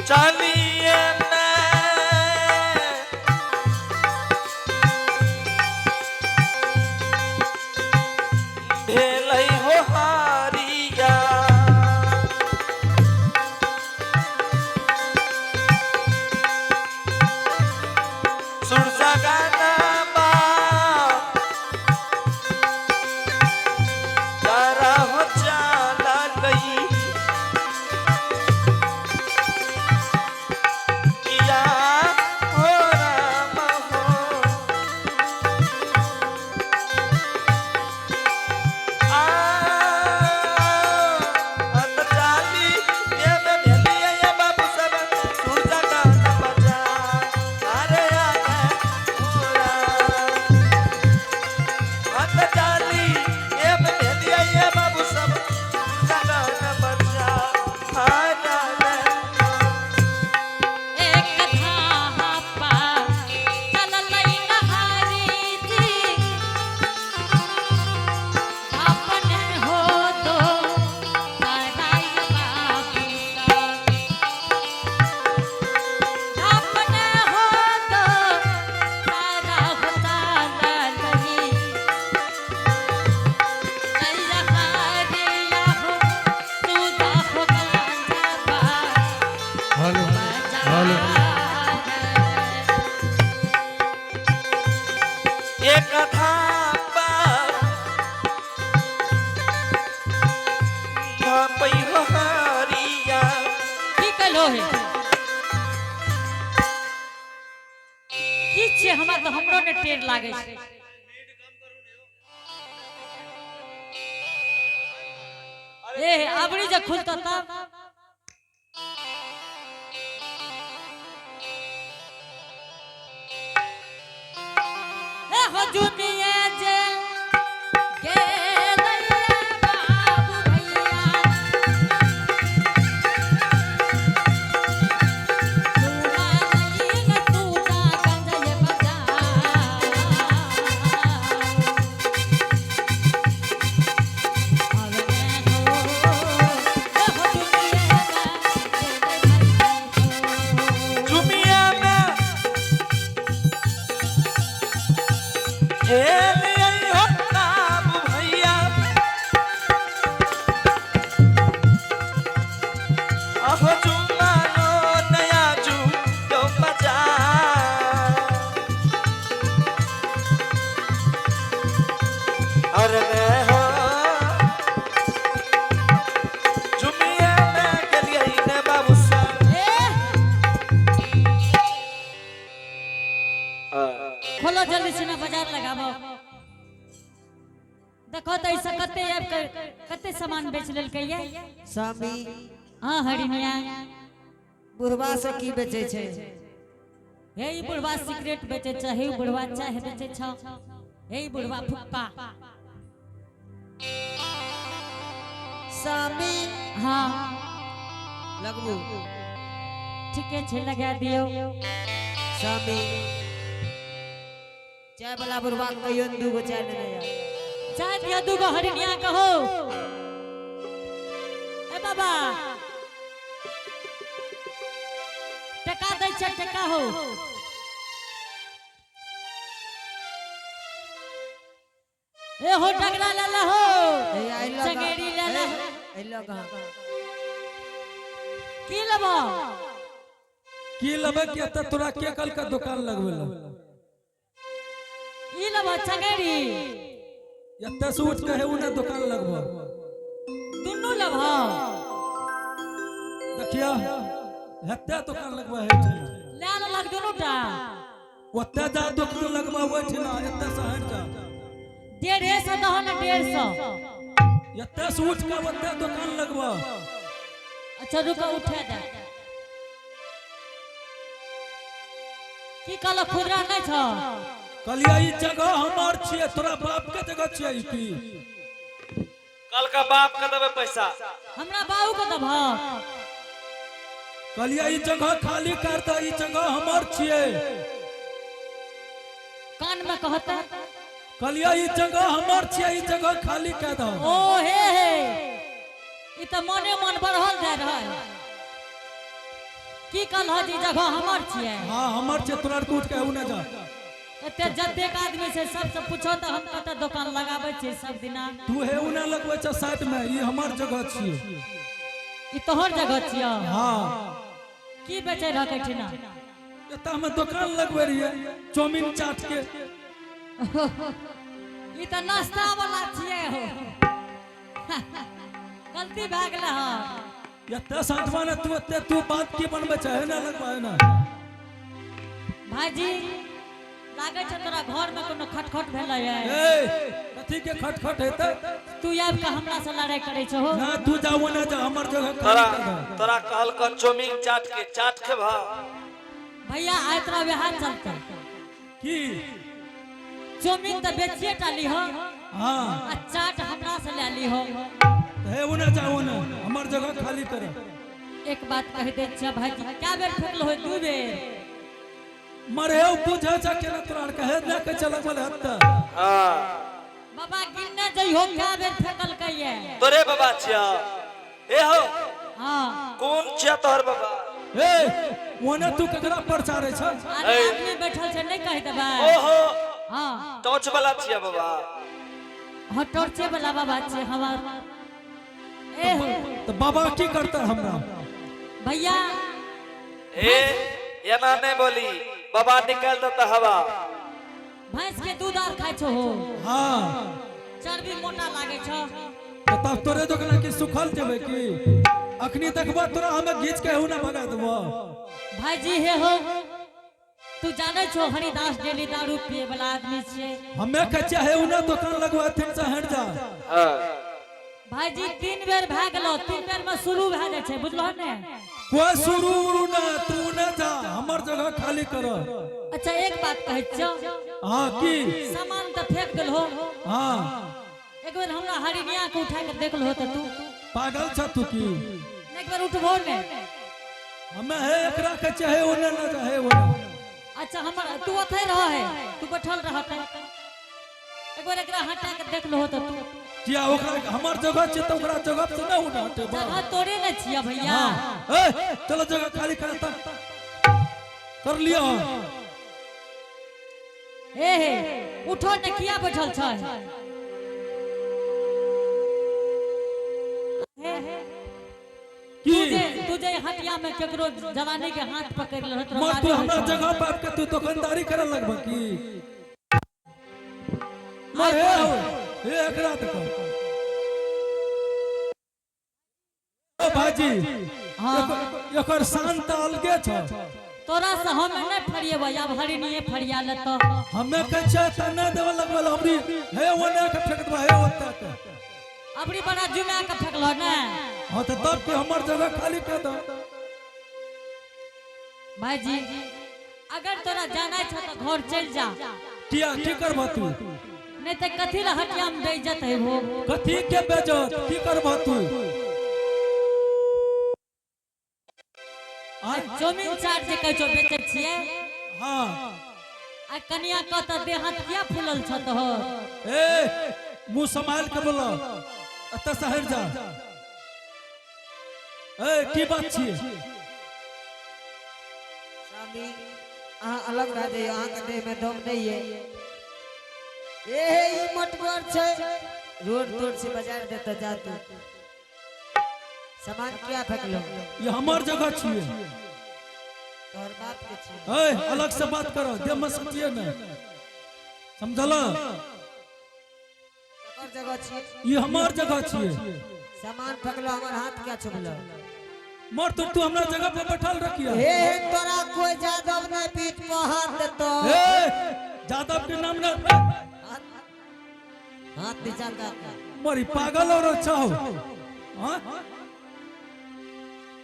चलिए ने भेलै हो हारिया। सुरसा गाना बा तारा हो चाला गई किया हो राम हो। आ अंत चाली ये में भेलिए ये बाबू सब सुरसा गाना बजा अरे आगे हो राम। अंत चाली ये में भेलिए ये बाबू सब सुरसा गाना बजा अरे आगे। एक धापा चललै नहारी जी, अपन हो तो सराय बाबू साहब। अपन हो तो सारा हो चललै, नैया हो सुधा हो गांजा बा। Hello hello. एक धापा धापै हो हरिया। की कहलो हे? की छियै? हमरा तऽ हमरो ने टेढ़ लागै छै। ए अबरी जे खुलतो तब ए हो जुमिए जे गेलैया बाबू भैया, जुमिया में खेल आई हो बाबू भैया। अहो जुम्मा लो नया जू यो बजा। अरे मैं हो जुमिया में गेलियै ने बाबू साहब। खोलो जल्दी से ना, बाजार लगाबो। देखो तो ऐसा कते आबि के कते सामान बेच लेलकै ये। स्वामी। हाँ हरिमिया। बुढ़वा से की बेचै छै? हे ई बुढ़वा सिगरेट बेचै छ, हे ई बुढ़वा चाय बेचै छ, हे ई बुढ़वा फुक्का। स्वामी। हाँ। लगबू? ठीके छै, लगा दियौ। स्वामी, चाय वाला बुढ़वा के कहियो ने दूगो चाय लेने आउ। चाय दियो दूगो हरिमिया कहो। ए बाबा, टका दै छै, टका हो। ए हो डगरा ले ले हो। ए, आइ लऽ कऽ- चंगेरी ले ले। ए, आइ लऽ कऽ। की लेबो? की लेबै के तऽ तोरा के कल के दुकान लगबै ला? ई लेबो चंगेरी। एते से उठ के हे उने दुकान लगबो। दुनू लेबो? देखिया, हेते दुकान लगबो है ठिना। ले लेलक दुनू टा। ओते जा दुकान लगबो ओहिठिना, एते से हटि जा। 150 दहो ने, 150। एते से उठ के ओते दुकान लगबो। अच्छा रुको, उठे दे। की कहलो, खुदरा नहीं छौ? कहलियै ई जगह हमर छियै, तोरा बाप के जगह छियै ई की? कल का बाप के देबै पैसा। हमरा बाबू के देबह? कहलियै ई जगह खाली कर दे, ई जगह हमर छियै। कान में कहता। कहलियै ई जगह हमर छियै, ई जगह खाली कऽ दह। ओ हे हे, ई तऽ मने मन बढ़ल जा रहल। की कहलह जे ई जगह हमर छियै? हाँ, हमर छै, तोरा आर के उठ के हेउ ना जा। एते जतेक आदमी छै सबसे पूछो तऽ हम कतऽ दोकान लगाबै छियै सब दिना। तू हेउ ना लगबै छ साइड में, ई हमर जगह छियै। ई तोहर जगह छियौ? हाँ। की बेचै रहक एहिठिना? एतऽ हमे दोकान लगबै रहियै चाउमीन चाट के। ई तऽ नाश्ता वाला छियै हो। गलती भए गेलै हँ। एते साँझमा ने तू एते तू बात की बनबै छै, हे ना लगबै हे ना। भाईजी, लागै छै तोरा घर में कोनो खटखट भेलै है। ए, कथी के खटखट हेतै? तू आबि कऽ हमरा से लड़ाई करै छहो? ना, तू जाओ ना जा, हमर जगह तोरा खाली कर दे। तोरा कहल कह चौमिन चाट के चाट खेबह। भैया, आइ तोरा वएह चलतै। की? चाउमीन तऽ बेचिए टा लीहो। हाँ। आ चाट हमरा से लए लीहो। हे ओ ना जाओ ना, हमर जगह खाली कर। एक बात कहि दै छियै भाईजी, कए बेर फेकल होय? 2 बेर। मरे हो बुझे छ केना तोरा आर के हे ना के चलक वाले हत्ता। हाँ। बाबा, गिनने जइहो कए बेर फेकल कहिए। तोरे बाबा छिया? ए हो। हाँ। कौन छिया तोहर बाबा? ए, ओने तू केकरा पर चारे छ? अरे, आदमी बैठल छै, नहि कहि देबै। ओहो। हाँ। टॉर्च वाला छिया बाबा? हाँ, टॉर्चे वाला बाबा छै हमर। ए हो। तो बाबा की करता हमरा? भैया। ए, एना नहीं बोली, बाबा निकाल देता हवा। भैंस के दूध आर खाइ छहो? हाँ। चर्बी मोटा लागे छौ। तो तब तोरे दोकान की सुखल जेबे की? अखनी देखबा तोरा हमें घीच के हु ना भगा देबो। भाईजी, हे हो, तू जानै छो हरिदास डेली दारू पिए वाला आदमी छियै। हमें कच्चा है ना दुकान लगवा थिन से हट जा। हाँ। भाईजी, 3 बेर भए गेलो, 3 बेर में शुरू भए जाइ छै, बुझलहो ने? कोई शुरू उरू ना, तू ना जा, हमर जगह खाली कर। अच्छा, एक बात कहै छियौ। हाँ, की? सामान तऽ फेंक देलहो। हाँ। एक बेर हमरा हरिनिया के उठा के देख लहो तऽ तू। पागल छ तू की? एक बेर उठबो ने। हमें है एकरा के चाहे ओने ना चाहे ओने। अच्छा, हमर तू ओतै रह है, तू बैठल रह तऽ एक बेर एकरा हटा के देख लहो तऽ तू। किया ओकरा हमर जगह छै तऽ ओकरा जगह से ना उठा हटेबा। जगह तोरे ने छियै भैया। हाँ, ए चलो जगह खाली कर तक कर लियो। ए हे, उठो ने, किया बैठल छै? हे, की? तू जे हटिया में केकरो जवानी के हाथ पकड़ लेलहो तोरा मर तू लाज हमरा होइ छौ? जगह पर आबि के तू दुकानदारी करे लगबा की? मर हे हो हे एकरा देखो। ओ भाजी। हाँ। एकर शान तऽ अलगे छ। तोरा से हम नहि फरिएबै, आब हरिणीये फरिया लेतौ। हमे कहै छै तऽ नहि देबऽ लगबल हमरी, हे ओने के फेंक देबा हे ओते के। अबरी बड़ा जुमा के फेकलो ने। हाँ, तऽ तब के हमर जगह खाली कर दो। भाईजी, अगर तोरा जाना छौ तऽ घर चलि जा। किया, की करबह तू? नहि तऽ कथी लए हटिया में बेइज्जत हेबो? कथी के बेजत? की करबह तू? आय? चाउमीन चाट जे कहै छौ बेचै छियै। हाँ। आ कनिया कहत देह हाथ किया फूलल छौ तोहर? ए, मुंह संभाल के बोलो, एतऽ से हट जा। ए, की बात छियै? स्वामी, अहाँ अलग भए जइयौ, अहाँके देहमे दम नहि ये। ए हे, ई मोटगर छै, रोड तोड से बाजार देता। जा तू, सामान किया फेकलो? ये हमर जगह छियै। तोहर बाप के छियै? ए, अलग से बात करो, देह में समझिए ने, समझल? ककर जगह छियै? ये हमर जगह छियै। सामान फेकलो, हमर हाथ किया छुपलो? मर तो तू हमरा जगह पे बैठल रखिया। हे हे, तोरा कोई जादव नहीं पीठ पर हाथ देतो। ए, जादव के नाम ना। हाथ नीचा कर। मरी पागल और अच्छा हो। हाँ,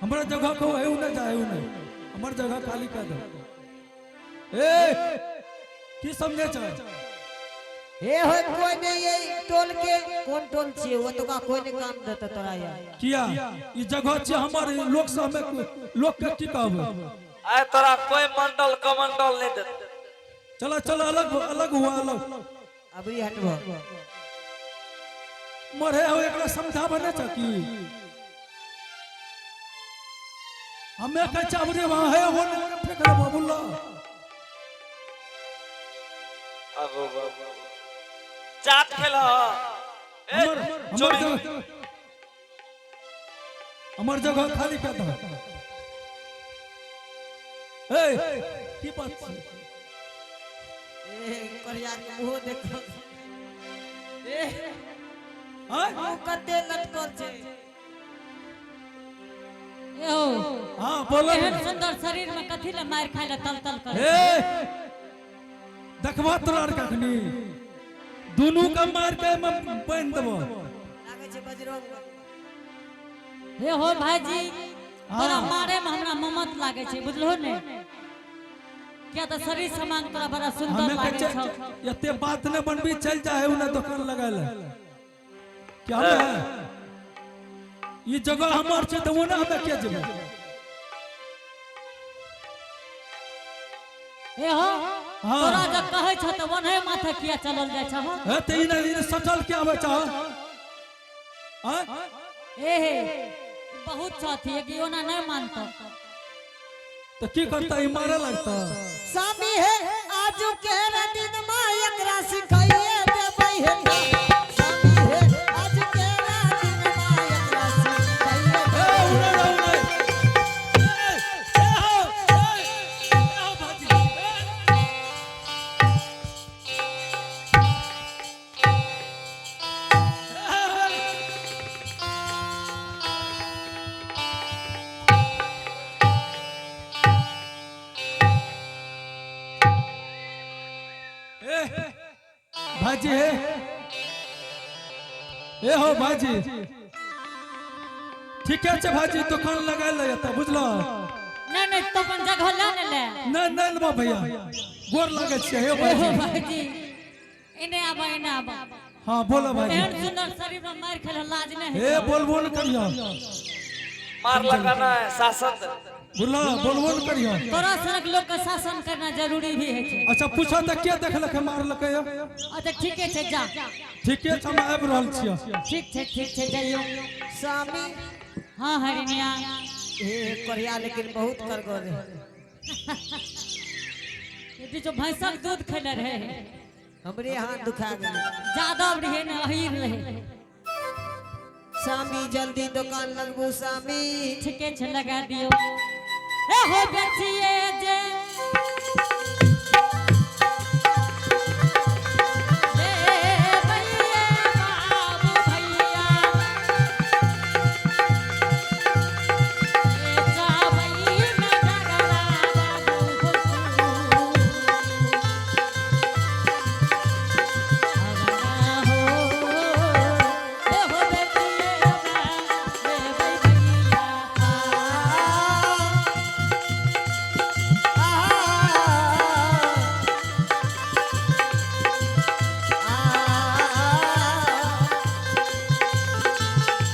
हमरा जगह को है ना जाए ना, हमर जगह खाली कर दे। ए, की समझे छ? हे हो, कोई नहीं ये टोल के, कोन टोल छियै वो तो का कोई नहीं काम देता तोरा यार। किया, ई जगह छै हमर, ई लोक से हमे लोक के की कहबै? आय तोरा कोई मंडल कमंडल नहीं देत। चलो चलो, अलग अलग हुआ, अलग। अबरी हटबो। मरे हो, एकरा समझाबे ने छ की? हमें कहे चावरे वहां है वो नहीं फेंक देबो बुल्ला। अबो बाबू चाट खेल हमर हमर जगह, हमर जगह खाली कर दो। ए की बात छै? ए करिया के मुँह देखो। ए आय? मुँह कते लटकल छै। ए हो। हाँ बोलो। एहन सुंदर शरीर में कथी ले मार खाय ले तल तल करे? ए देखबा तोरा आर कखनी दुनू के मार के हम बान्हि देबो। लागै छै बजरंग। हे हो भाईजी, तोरा हाँ। मारे में हमरा ममत लागे छै, बुझलहो ने? किया तऽ शरीर सामान तोरा बड़ा सुंदर हमें लागे कहे छौ। एते बात ने बनबी, चल जाए उन्हें दुकान लगा ले। क्या है ये जगह हमार छै तऽ ओने हमें के जेबै? हे हो। हाँ। तोरा जब कहै छौ तऽ ओनहे माथा किया चलल जाइ छौ? हे तऽ ई नहि सटल के आबै छौ? आँय? ए हे, बहुत छथि कि ओना नहीं मानतो। तऽ की करता? ई मारे लगता। स्वामी हे, आजू के दिन मा एकरा सिखाइए देबै हे। स्वामी हे, आजू के दिन मा एकरा सिखाइए ए देबै। उड़े रहो, उड़े। ए, ए हो, ए, ए हो भाजी, ए। ए, भाजी हे, ए हो भाजी, ठीके छै भाजी, दुकान लगा ले तऽ बुझलो। नहीं नहीं, तो अपन जगह ले ने ले। नहीं नहीं लेबो भैया, गोर लागै छियै हे ए हो भाजी। भाईजी, एने आबा, एने आबा। हाँ बोलो भाजी। एहन सुंदर शरीर में मार खेल लाज नहीं? हे बोलबो न करियो। मार लगाना है शासन। बोलो, बोलबो न करियो। तोरा सनक लोग के शासन करना जरूरी भी है छै। अच्छा पूछो तऽ के देखलक मारलकै? अच्छा ठीके छै, जा। ठीके छै, हम आबि रहल छियै। ठीक छै, ठीक छै, जइयो। स्वामी। हाँ हरिणिया। हे करिया लेकिन बहुत करगर है। ये जो भैंसक दूध खेले रहे। हमरे हाथ दुखा गेल। जादव रहे ने, अहीर रहे। स्वामी, जल्दी दुकान लगबू स्वामी। ठीके छै, लगा दियो। ए हो बेचिए जे ले भैया, बाबू भैया, ए चावई में झगड़ा बाबू हुसुन। अगना हो, ए हो बेचिए ले भैया।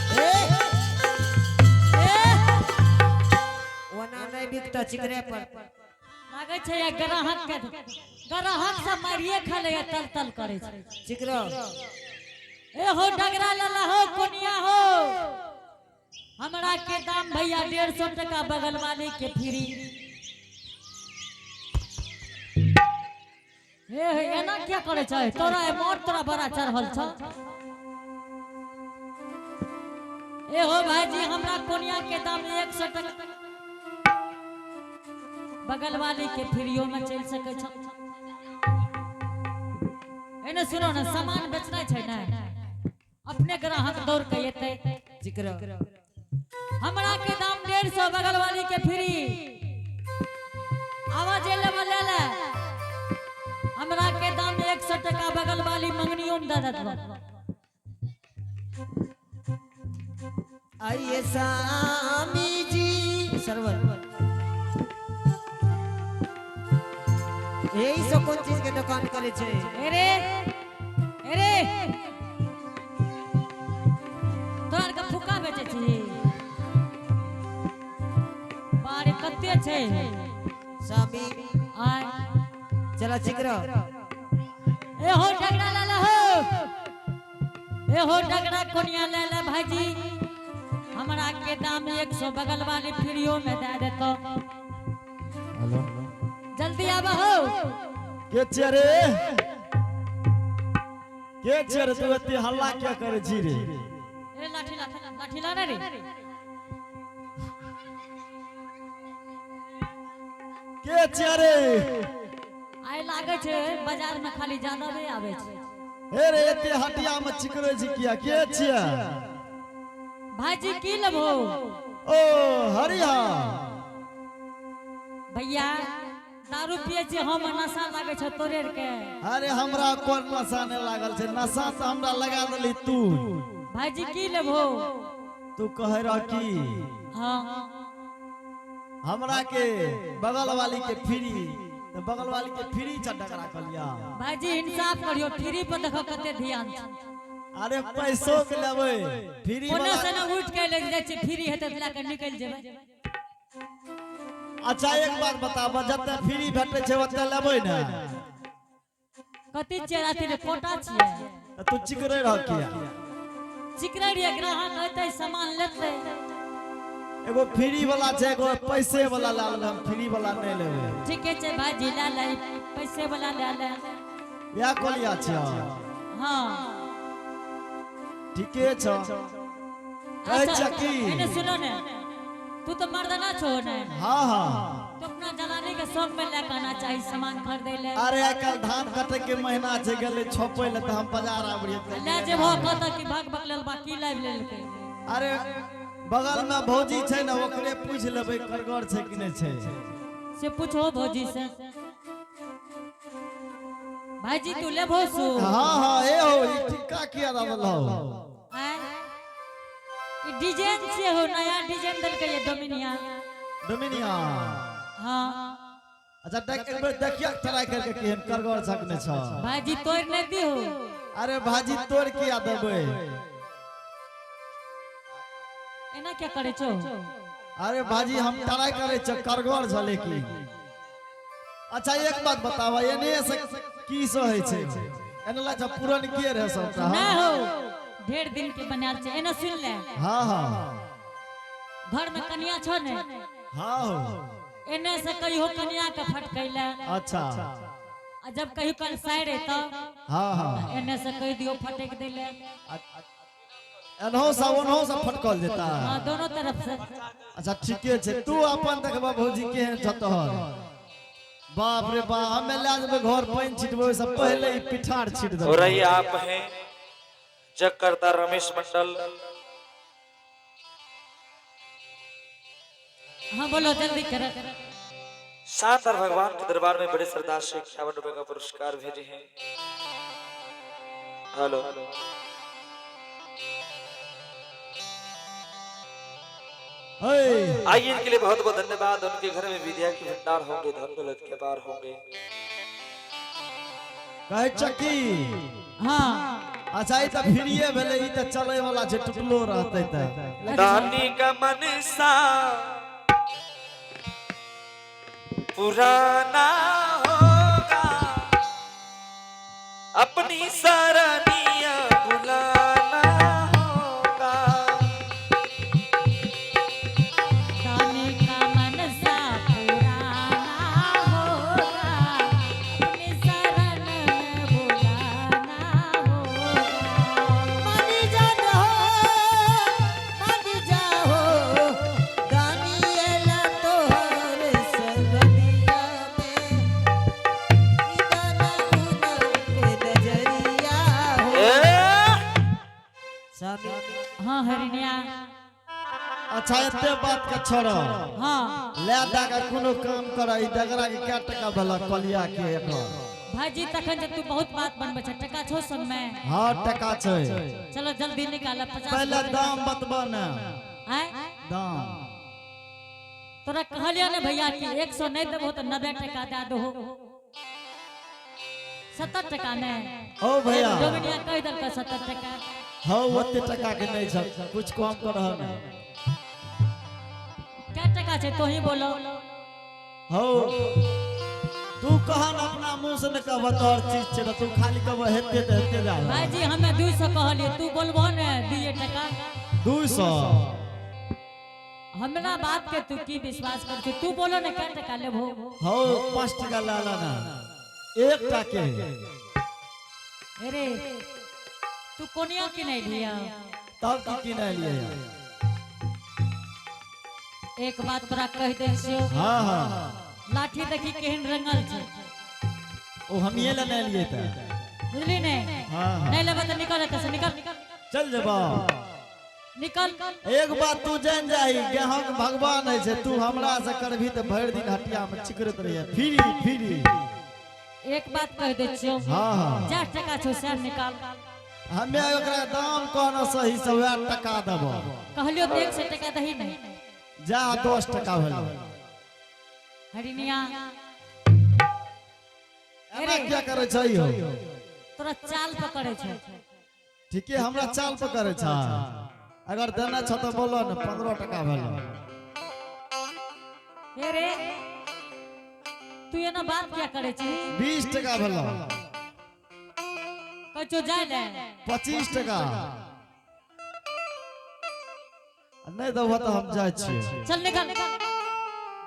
ए ओना नहीं बिकता चिकरे पर। लागै छै या ग्राहक के, ग्राहक सब मारिए खा ले, तल तल करै छै। चिकरो। ए हो डगरा लला हो, कोनिया हो, हमरा के दाम भैया 150 टका, बगल वाली के फ्री। हे हे, एना क्या करे छै? तोरा ए मोट तोरा बड़ा चढ़ल छ। ए हो भाईजी, हमरा कोनिया के दाम 100 टका, बगल वाली के फ्रीओ में चल सके छ। एने सुनो ने, सामान बेचना छै ने, अपने ग्राहक दौड़ के एतै। चिकरो। हमरा के दाम 150, बगल वाली के फ्री। आवाज ले ले ले। हमरा के दाम 100 टका, बगल वाली मंगनियो में दे देत। आइए स्वामी जी। सरवर, यही सब कोन चीज के दुकान करे छै? अरे अरे, तोरा के फुका बेचे छी? बारे कते छै? स्वामी। आय। चला चिकरो। ए हो डगरा ले ले हो, ए हो डगरा कोनिया ले ले भाईजी। हमरा हमरा के दाम 100 बगल वाली फ्रीओ में दे देतो। हेलो। जल्दी आबा हो। के छियै रे? के छियै रे? तू एते हल्ला किया करै छी रे? ए लाठी ला, लाठी ला ना रे। के छियै रे? आइ लागै छै बाजार में खाली जादवे आबै छै। हे रे, एते हटिया में चिकरै छी किया? के छियै? भाईजी की लेबहो? ओ हरिहा। भैया दारू पिए छी हम, नशा लागै छै तोरे के। अरे हमरा कोन नशा नहि लागल छै, नशा तऽ हमरा लगा देली तू। भाईजी की लेबहो? तू कहै रह की? हाँ। हमरा के बगल वाली के फ्री, तऽ बगल वाली के फ्री छै डगरा कहलिया। भाईजी इंसाफ करियो, फ्री पर देखो कते ध्यान छै। अरे पैसो के लेबै फ्री कोने वाला। से ने उठ के ले जाइ छै, फ्री हेतै तऽ लए के निकलि जेबै। अच्छा एक बात बताब, जते फ्री भेटै छै ओते लेबै ने? कथी छियै राति रे, कोटा छियै? तऽ तू चिकरै रह किया? चिकरै रहियै, ग्राहक अयतै सामान लेतै। एगो फ्री वाला छै, एगो पैसे वाला ला लेबै, हम फ्री वाला नहि लेबै। ठीके छै भाईजी, लए ले, पैसे वाला लए ले। इएह कहलिया छियै? हाँ। ठीके छौ। कहै अच्छा, छियै की? एने सुनो ने, तू तो मर्दाना छो ने? हाँ हाँ। तो अपना जलानी के शौक में लए के आना चाही सामान खरीदे ले। अरे आइ काल्हि धान कटे के महीना छै, गेलै छोपै ले तऽ हम बाजार आबै रहियै। ले जेबहो कहतऽ कि भाग बकलेल बा की लाबि लेलकै। अरे बगल में भौजी छै ने, ओकरे पूछि लेबै करगर छै कि नहि छै। से पूछो भौजी से। भाईजी तू लेबहो सु? हाँ हाँ। ए हो, ई टिक्का किया दबल हो? आँय? ई डिजाइन छियै हो, नया डिजाइन देलकै ये डोमिनिया। डोमिनिया? हाँ। अच्छा देख, एक बेर देखिया ट्राई करके केहन करगर छै कि नहि छै। भाईजी तोड़ नहीं दिहो। अरे भाजी तोड़ किया देबै? एना क्या करे छो? अरे भाजी हम ट्राई करे छ करगर छ लेकिन। अच्छा एक बात बतावा, एने से की सो होइ छै? एने ला पुरन के रहे सबटा? ना हो, ढेर दिन के बनायल छै। एना सुन ले। हाँ हाँ। घर में कनिया छो ने? हाँ हो। एने से कहियो कनिया के फटकैले। अच्छा। आ जब कहियो कल साइड तो हाँ हाँ। एने से कह दियो फटक देले। एनहो से ओनहो से फटकल जेता? हाँ, दोनों तरफ से। अच्छा ठीके छै। तू अपन देखबा भौजी केहन छ तोहर। बाप रे बाप, हमे ले जेबै घर पानि छिटबै ओहिसँ पहिले ई पिठार छिट देबै। हो रही आप हैं जगकर्ता रमेश मंडल। हाँ बोलो, जल्दी कर। शानदार भगवान के दरबार में बड़े सरदार से 51 रुपए का पुरस्कार भेजे हैं। हेलो। हे। आइए, इनके लिए बहुत बहुत धन्यवाद। उनके घर में विद्या के भंडार होंगे, धन दौलत के पार होंगे। कहै छ की? हाँ। अच्छा ई तऽ फ्रीए भेलै, ई तऽ चलै वाला छै, टुटलो रहतै तऽ। दानी का मनसा पुराना होगा, अपनी सरनिया बुलाना होगा। दानी का मनसा पुराना होगा, अपनी शरण में बुलाना होगा। मानी जा हो, मानी जा हो, दानियला तोहर सरनिया में दाना उना के नजरिया हो। ए! स्वामी। हाँ हरिणिया। अच्छा एते बात के छोड़। हाँ। ले दे के कोनो काम कर, ई डगरा के क्या टका भेल कलिया के एकर? भाईजी तखन जे तू बहुत बात बनबै छ, टका छो संग में? हाँ टका छै। चलो जल्दी निकाल 50। पहले दाम बतबा ने। आय? दाम। तोरा कहलियो ने भैया कि 100 नहीं देबो तो 90 टका दे दहो, 70 टका में। ओ भैया। डोमिनिया कह देलकै 70 टका। हाँ ओते टका के नहीं छ, कुछ कम करह ने। क्या टका छै तो ही बोलो। हो तू कहन अपना मुंह से न कहब तोहर चीज छै त तू खाली कहब हेते त हेते जा। भाईजी हमें 200 कहलिए, तू बोलबो ने 2 टका। 200। हमरा बात के तू की विश्वास कर छी? तू बोलो ने, कै टका लेबो? हौ, 5 टका ला लाना, 1 टाके। अरे, तू कोनिया किनै लिया? तब की किनै लिए? एक बात तोरा कहि दै छियौ। हाँ हाँ लाठी देखी, केहन रंगल छै। ओ हमिये लेने लिए तऽ। बुझली ने? हाँ हाँ नहीं लेबै तऽ निकल एतऽ से, निकल। चल जेबा। निकल। एक बात तू जान जाही, गेहूं भगवान है छै। तू हमरा से करभी तऽ भरि दिन हटिया में चिकरत रहिए, फिरी फिरी। एक बात कहि दै छियौ। हाँ हाँ जा, टका छौ से निकाल। हमे ओकरा दाम कहना सही से वएह टका देबो। कहलियो तऽ 100 टका दही नहीं। जा, 10 टका भेल। हरिनिया। एना क्या करै छै हो? तोरा चाल पकड़े छै। ठीके, हमरा चाल पकड़ै छै। अगर देना छ तऽ बोलो ने, 15 टका भेल। हे रे, तू एना बात क्या करे छी? 20 टका भेल। कहै जाय ले। 25 टका नहि देबह तऽ हम जाइ छियै। चल, निकल।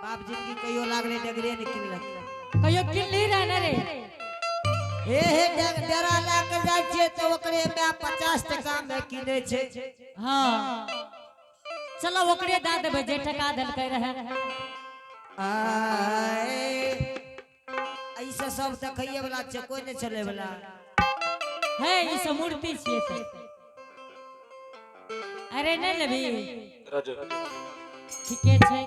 बाप जिंदगी कहियो लागले डगरे ने किनलक। कहियो किनली रहे ने रे? हे हे, डेरा लए के जाइ छियै तऽ ओकरे my 50 टका मे किनै छै। हाँ, चलो, ओकरे दए देबै जे टका देलकै रहे। आय, ऐसे सब देखैये वाला छै, कोई नहि चले वाला। है, ई सब मूर्ति छियै से। अरे, नहि लेबी? राजू। ठीके छै।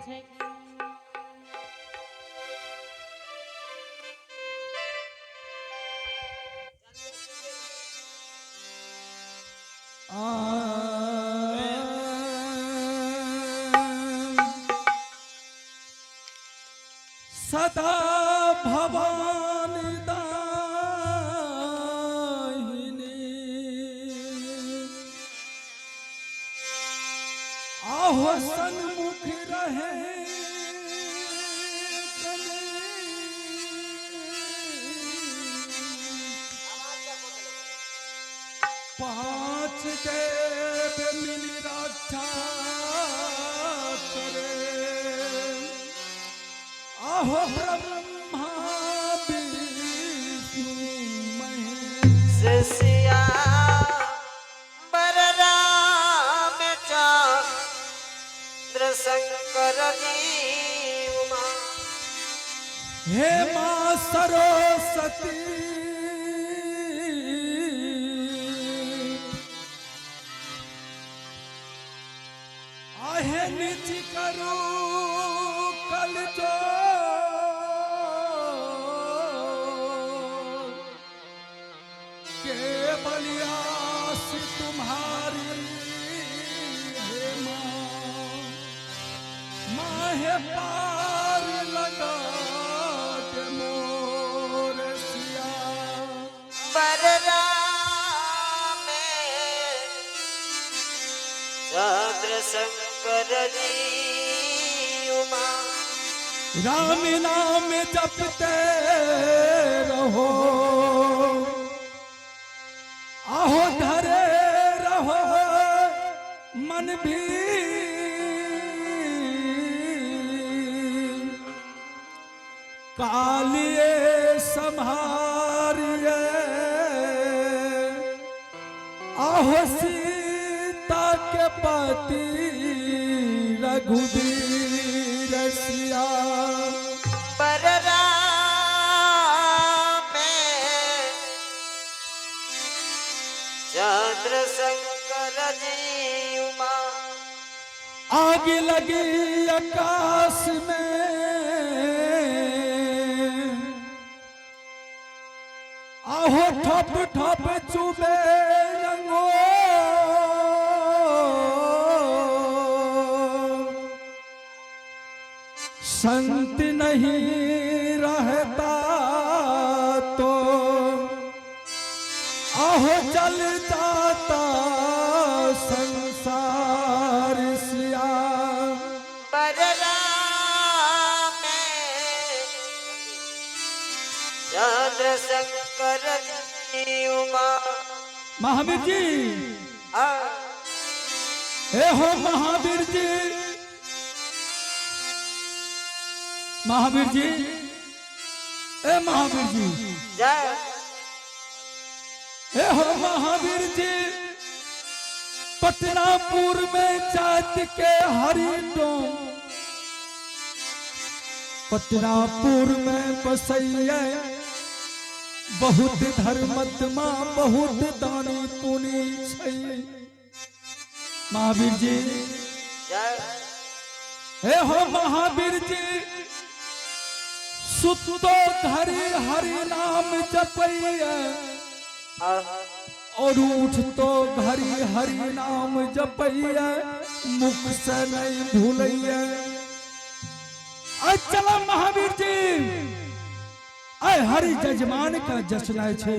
सदा भवानी दाहिनी, आहो सन्मुख रहे कने। पांच देव मिल रक्षा करे, आहो ब्रह्मा विष्णु महेश। सिया बर राम चंद्र शंकर जी उमा। हे माँ सरस्वती, आहे निज करो कल जो के बलियास तुम्हारी। हे माँ, माहे पार लगा के मोर सिया। बर राम चंद्र शंकर जी उमा। राम नाम जपते रहो, आहो धरे रहो मन भी, कालिए संहारिए, आहो सीता के पति रघुवीर सिया। बर राम चंद्र शंकर जी उमा। आग लगी आकाश में, आहो ठप ठप चुबे रंगो, संत नहीं रहता तो आहो चल जाता संसार सिया। बर राम चंद्र शंकर जी उमा। महावीर जी। आ हे हो महावीर जी। महावीर जी, ए महावीर जी, जय। ए हो महावीर जी, पटनापुर में जात के हरि डोम, पटनापुर में बसैया बहुत धर्मत्मा बहुत दानी पुनी छै। महावीर जी, जय। हे हो महावीर जी, सुतो घरी हरि नाम जपैया और उठतो घरी हरि नाम जपैया, मुख से नहीं भूलैया। आय चला महावीर जी, आय हरि जजमान का जचना छे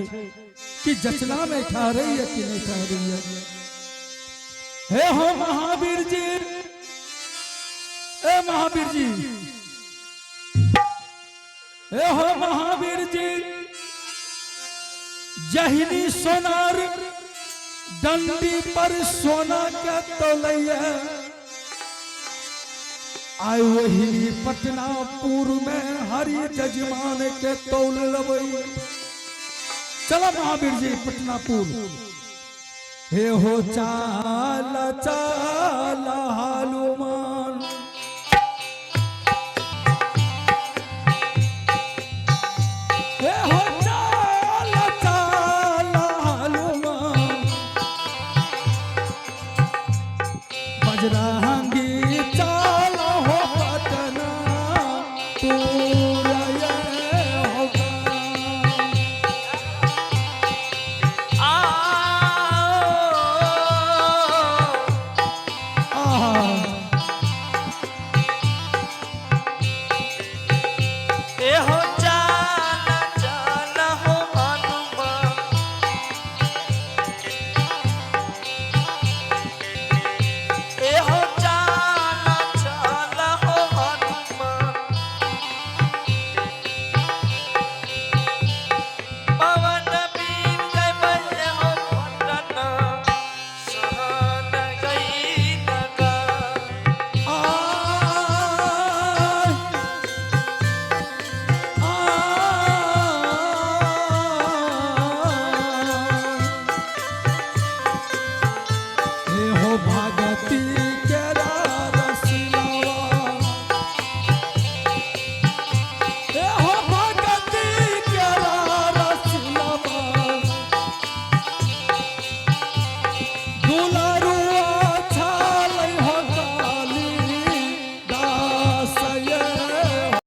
कि जचना में ठहरे है कि नहीं ठहरे है। हे हो महावीर जी, ए महावीर जी, हे हो महावीर जी, जहिनी सोनार डंडी पर सोना के तौलैया, आय वही पटनापुर में हरि जजमान के तौल लबई। चलो महावीर जी पटनापुर। हे हो चाल चाल हालुमा।